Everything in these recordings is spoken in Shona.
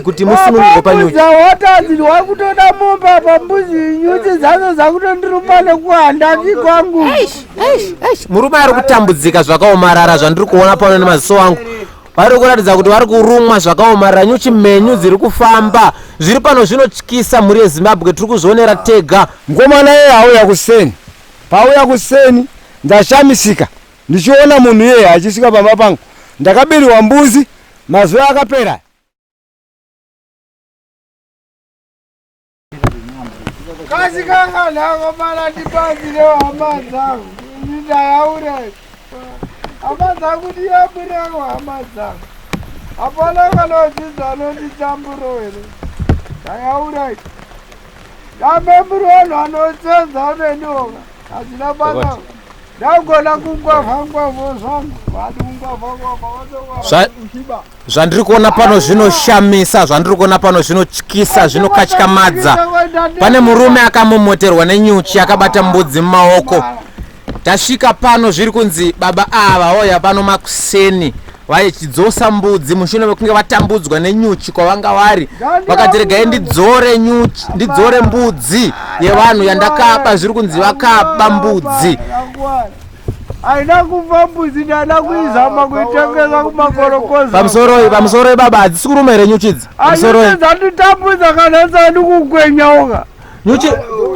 Kuti musunungurwe panyuchi. Watadzi wakutoda mombe apa mbuzi nyuchi dzacho dzakutondiruma nekuhandaki kwangu. Murume ari kutambudzika zvakaomarara zvandiri kuona pano nemaziso angu. Vari kuratidza kuti vari kurumwa zvakaomarara, nyuchi mhenyu dziri kufamba. Zviri pano zvinotyisa mhuri yeZimbabwe, tiri kuzvionera tega. Mukomana iye auya kuseni. Pauya kuseni ndashamisika ndichiona munhu iyeye achisvika pamba pangu. Ndakabirwa mbuzi mazuva akapera. Kasi kanga nako mara ndibatsirewo hama dzangu. Ndayaura. Hama dzangu ndiyambirewo hama dzangu. Hapana kana wadzidza anonditamburo here. Ndayaura. Ndamemburi vanhu vanotsenza neniwoka. Hazvina basa. Ndagona kungwavha ngwavho zvangu. Vati kungwavha ngwavha vatongwavha. Zvandiri kuona pano zvinoshamisa, zvandiri kuona pano zvinotyisa, zvinokatyamadza. Pane murume akamomoterwa nenyuchi akabata mbudzi mumaoko. Tasvika pano zviri kunzi baba ava vauya pano makuseni vachidzosa mbudzi mushure mekunge vatambudzwa nenyuchi kwavanga vari, vakati regai ndidzore nyuchi, ndidzore mbudzi yevanhu yandakaba. Zviri kunzi vakaba mbudzi. Haina kufa mbuzi ndada kuizama kuitengesa kumakorokoza. Pamusoroi, pamusoroi baba, hadzisi kuruma here nyuchi idzi? Pamusoroi. Dzanditambudza kana dzandi kukwenyauka. Nyuchi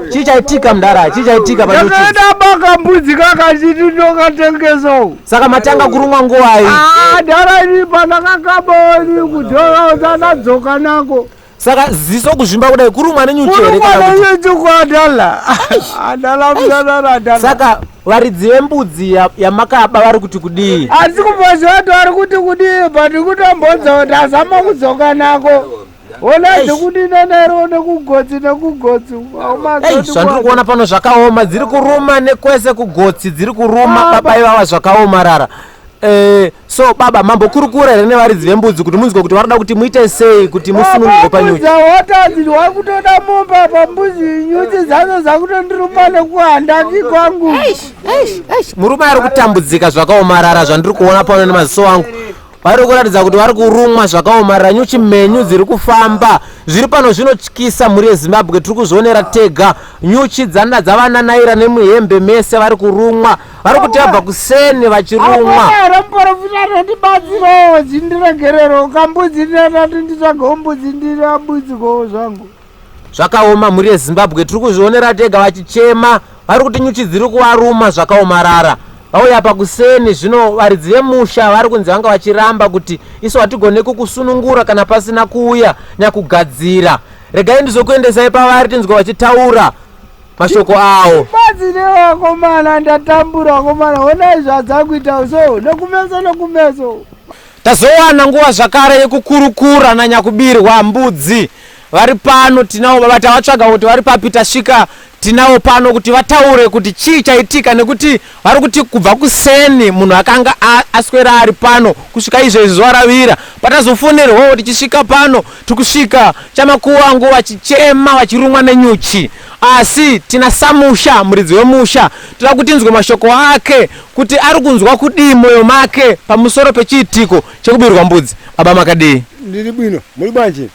chii chaitika mdara? Chii chaitika panyuchi? Ndakaenda baka mbudzi kakachiti ndokatengesa uku. Saka matanga kurumwa nguvai? Ah, ndara ini pandakakaba ini kudhora ndadzoka nako. Saka ziso kuzvimba kudai kurumwa nenyuchi here kana Kurumwa kuti? nenyuchi kwadala. Adala mdala adala. Saka varidzi vembudzi yamakaba vari kuti kudii? Asi kumboziva kuti vari kuti kudii but kutombodza kuti azama kudzoka nako. Ona dzekudinenero nekugotsi nekugotsi. Ei, zvandiri kuona pano zvakaoma, dziri kuruma nekwese kugotsi, dziri kuruma baba ivava zvakaomarara. So baba, mambokurukura here nevaridzi vembudzi kuti munzwe kuti varikuda kuti muite sei kuti musunungurwe panyuchi? Watadzi wakutoda mombe apa mbuzi nyuchi dzacho dzakutondiruma nekuhandaki kwangu. Murume ari kutambudzika zvakaomarara zvandiri kuona pano nemaziso angu. Vari kuratidza kuti vari kurumwa zvakaomarara, nyuchi mhenyu dziri kufamba. Zviri pano zvinotyisa mhuri yeZimbabwe, tiri kuzvionera tega. Nyuchi dzana dzavananaira nemuhembe mese vari kurumwa. Vari kuti vabva kuseni vachirumwa. Hapana here muprofita anondibatsirawo chindiregerero kambudzi ndinatati nditsvagawo mbudzi ndirabudzikowo zvangu. Zvakaoma mhuri yeZimbabwe, tiri kuzvionera tega vachichema. Vari kuti nyuchi dziri kuvaruma zvakaomarara. Vauya pakuseni zvino varidzi vemusha vari kunzi vanga vachiramba kuti isu hatigone kukusunungura kana pasina kuuya nyakugadzira. Regai ndizokuendesai pavari tinzwe vachitaura mashoko awo. Batsire vakomana, ndatambura vakomana, honai zvadzakuita so nekumeso nekumeso. Tazowana nguva zvakare yekukurukura nanyakubirwa mbudzi vari pano. Tinavo baba, tavatsvaga kuti vari papi, tasvika tinavo pano kuti vataure kuti chii chaitika, nekuti vari kuti kubva kuseni munhu akanga aswera ari pano kusvika izvezvi zuva ravira. Patazofonerwawo tichisvika pano, tikusvika chamakuvangu vachichema vachirumwa nenyuchi. Asi tina samusha, muridzi wemusha, toda kuti tinzwe mashoko ake kuti ari kunzwa kudii moyo make pamusoro pechiitiko chekubirwa mbudzi. Baba makadii? Ndiri bwino, muri bwanji?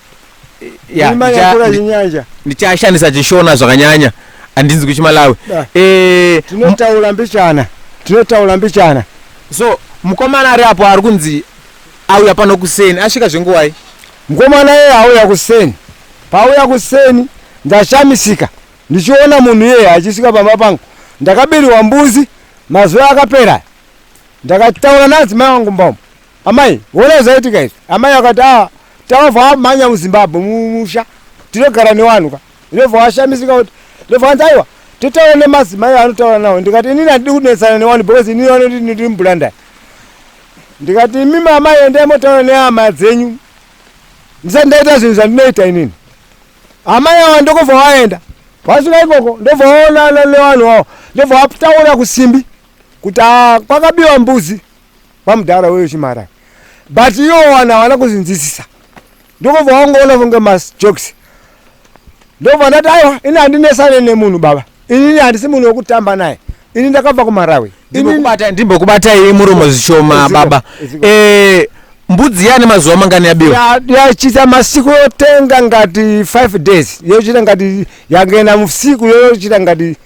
Ya, Ndiri manyakura chinyanja. Ndichashandisa chishona zvakanyanya, handinzwi chiMalawi. Da. Tinotaura mbichana, tinotaura mbichana. So mukomana ari apo ari kunzi auya pano kuseni, asvika zvenguvai? Mukomana iye auya kuseni. Pauya kuseni ndashamisika ndichiona munhu iyeye achisvika pamba pangu. Ndakabirwa mbuzi mazuva akapera. Ndakataura naadzimai wangu mumba umu. Amai, ona zvaitika izvi. Amai akati, ah, tavabva wamhanya muZimbabwe mumusha. Tinogara nevanhu ka. Ndobva washamisika kuti, ndobva wanzi aiwa, totaura nemadzimai anotaura nawo. Ndikati inini handidi kunetsana nevanhu because inini vanoti ndiri mubulanda. Ndikati imimi amai endai motaura nehama dzenyu. Ndisati ndaita zvinhu zvandinoita inini. Amai ava ndokubva waenda. Wasvika ikoko ndobva waonana nevanhu avo. Ndobva wataura kusimbi kuti kwakabiwa mbuzi pamudhara uyo Chimara. But ivo vanhu havana kuzvinzwisisa. Ndokubva wangoona kunge majokes. Ndobva ndati aiwa ini handinesane nemunhu baba. Inini handisi munhu wekutamba naye. Ini ndakabva kuMarawi. Ndimbokubatai muromo zvishoma baba. Mbudzi yane mazuva mangani yabiwa? Yachita masiku yotenga ngati 5 days, yochita ngati yangena musiku yochita ngati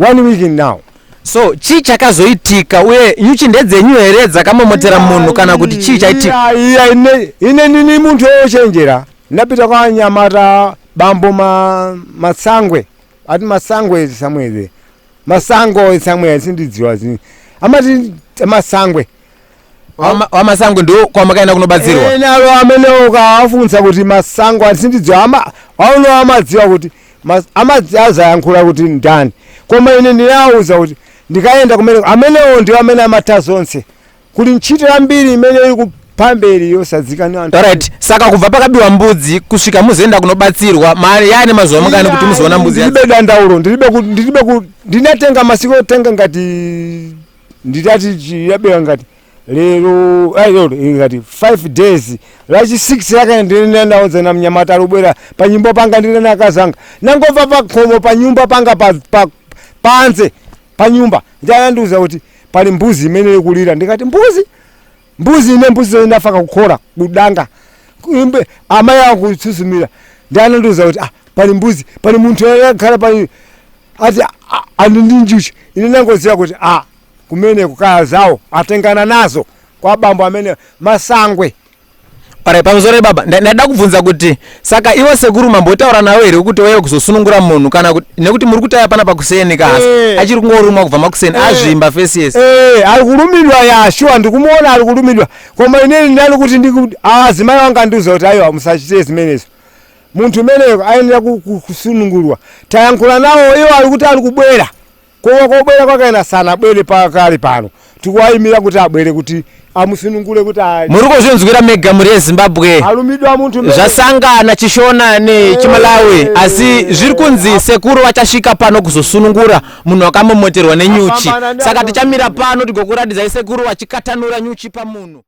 one week now. So chii chakazoitika, uye nyuchi ndedzenyu here dzakamomotera munhu kana kuti chii chaitika? Iya, ine ndini munthu wochenjera. Ndapita kwa anyamata bambo Masangwe, ati Masangwe somewhere, Masango somewhere, sindidziwa zini amati Masangwe. Wamasangwe ndo kwamakaenda kunobatsirwa? Nalo amene ukawafunsa kuti Masango, asindidziwa ama auno amadziwa kuti azayankhula kuti ndani, koma ine ndinawuza kuti ndikayenda kumene amenewo ndiwo amene amatha zonse. Kuli ntchito yambiri imene ili kupamberi yosadzika ni anthu. Alright, saka kubva pakabiwa mbudzi kusvika muzoenda kunobatsirwa, mari yaane mazuva mangani kuti muzoona mbudzi yacho? Ndilibe dandaulo, ndilibe ndinatenga masiku otenga ngati nditati chiyabera ngati lero, ai, lero ili ngati 5 days, lachi 6 lake ndinendaudza na mnyamata alubwera pa nyumba panga, ndinena akazanga nangobva pa khomo pa nyumba panga pa panze pa nyumba, ndianandiuza kuti pali mbuzi imene ikulira. Ndikati mbuzi, mbuzi ine mbuzi inafaka kukhola kudanga imbe amayi akususumira. Ndianandiuza kuti pali mbuzi, pali munthu akhala pali ati andi ndi njuchi. Ine nangoziwa kuti kumene kukaya zawo atengana nazo kwa bambo amene Masangwe. Alright, pamusoro baba, ndada kubvunza kuti saka ivo sekuru mambotaura nawo here kuti waiye kuzosunungura munhu, kana kuti nekuti muri kutaya pana pakuseni kasi achiri kungorumwa kubva makuseni, azvimba fesi yese? Ari kulumidwa, ya sure, ndikumuona ari kulumidwa, koma ineni ndani kuti azimai wanga andiuza kuti aiwa, musachite zimenezo, munthu umeneyo ayenera kusunungurwa. Tayankhula nawo, iwo ali kuti ali kubwera, koma kobwera kwakaena sanabwere pakali pano. Tikuwayimira kuti abwere kuti amusunungure kuti Muri kuzvinzwira mega muri yeZimbabwe. Alumidwa munthu Zvasangana chiShona nechiMalawi, asi zviri kunzi sekuru vachasvika pano kuzosunungura munhu wakamomoterwa nenyuchi. Saka tichamira pano tigokuratidzai sekuru vachikatanura nyuchi pamunhu.